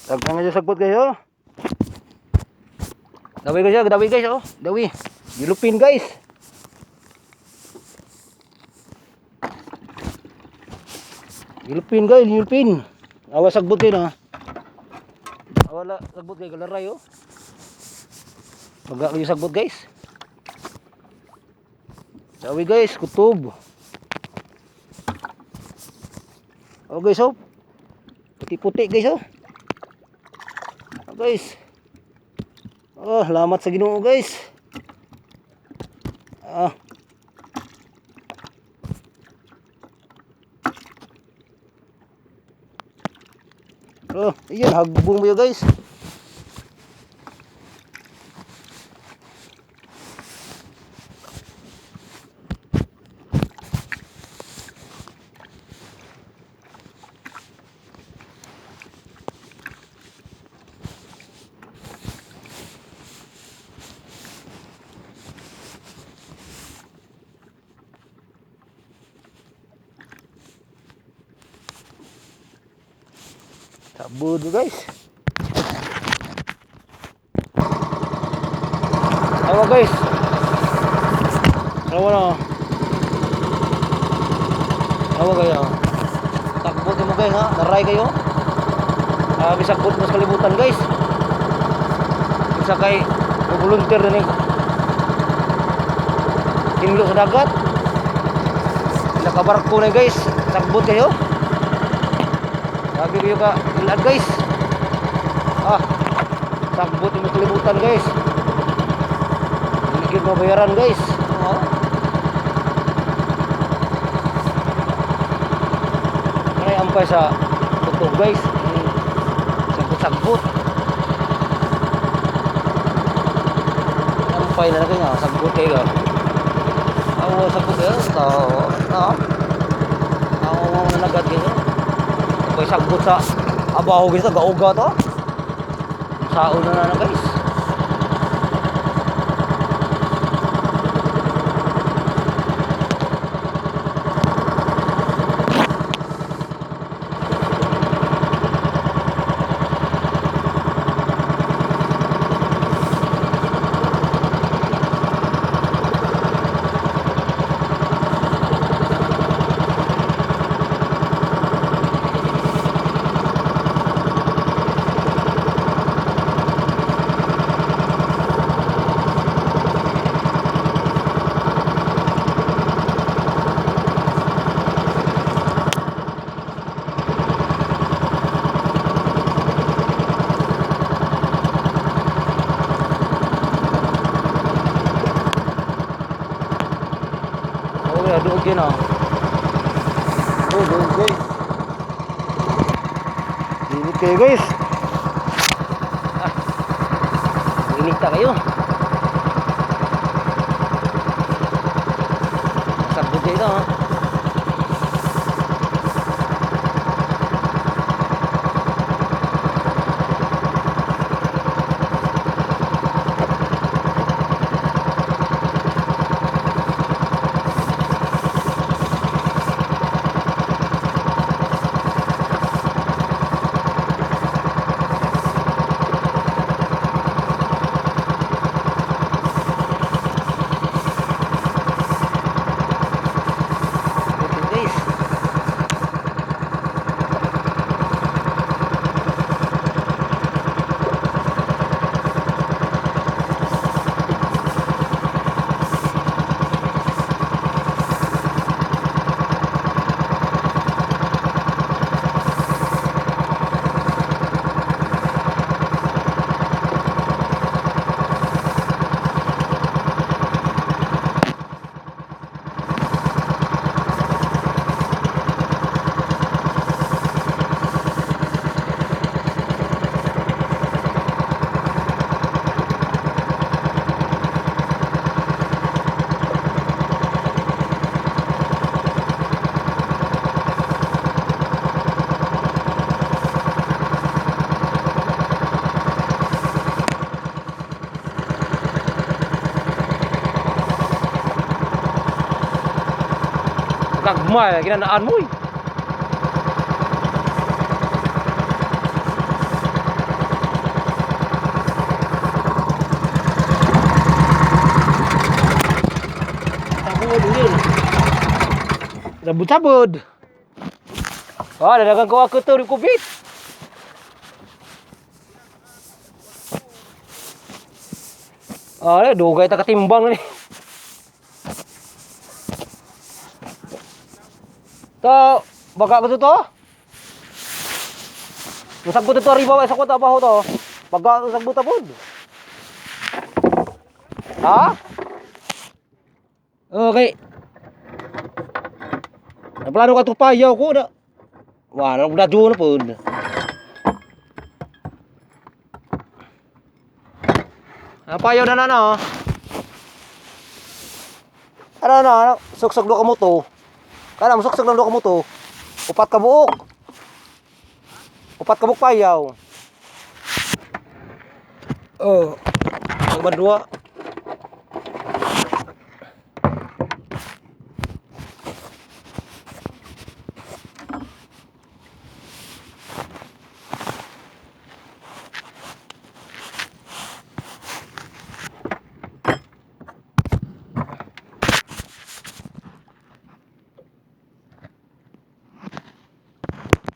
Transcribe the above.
Daghan nga sagbot kayo. Dawi guys, oh, dawi guys, oh. Dawi. Yulupin guys. Yulupin guys, yulupin. Awa sagbot kayo na. Wala sagbot kayo, galaray oh. Baga kayo sagbot guys. Dawi guys, kutob. Oh guys, oh. Puti-puti guys, oh. Oh guys. Oh, salamat sa Ginoo guys. Ah. Oh, iyan hagbong mo yun, guys. Sabod guys. Awa guys. Awa na. Awa kayo. Takbo mo guys ha. Naray kayo. Bisakbot mo sa kalibutan guys. Isa kay volunteer na ni. Hinlo sa dagat. Nakabarko na guys. Takbot kayo. Sabi kayo ka, ilad guys. Ah, sagbot yung kalibutan guys. Hindi mabayaran guys. Oh. Aray ampay sa kutob guys. Sagbot-sagbot. Ampay na lang kayo. Sagbot kayo. Awa sagbot kayo. Tao. Tao. Awa na nagad kayo. Ampay sagbot sa abaho guys. Gauga to. Saon na na guys. Oh, ya, doon din ah. Oh, doon guys. Init kayo guys. Ah. Init ta kayo. Sagbot kayo ito ah. Ito guys. Gagmay, ginanaan mo eh. Sabod-sabod. Ah, dadagan ko ako to kubit. Ah, dugay ta katimbang ni. To, baga ko to. Musagbot to arriba sa ko abaho to. Baga sagbot pod. Ha? Okay. Ang plano ka to payaw ko na. Wah, nang na pud. Ang payaw na na na. Ano na, ano? Suksok do ka mo to. Kana mo suksok lang do ka mo to. Upat ka buok. Upat ka buok payaw. Oh. Ang bandua.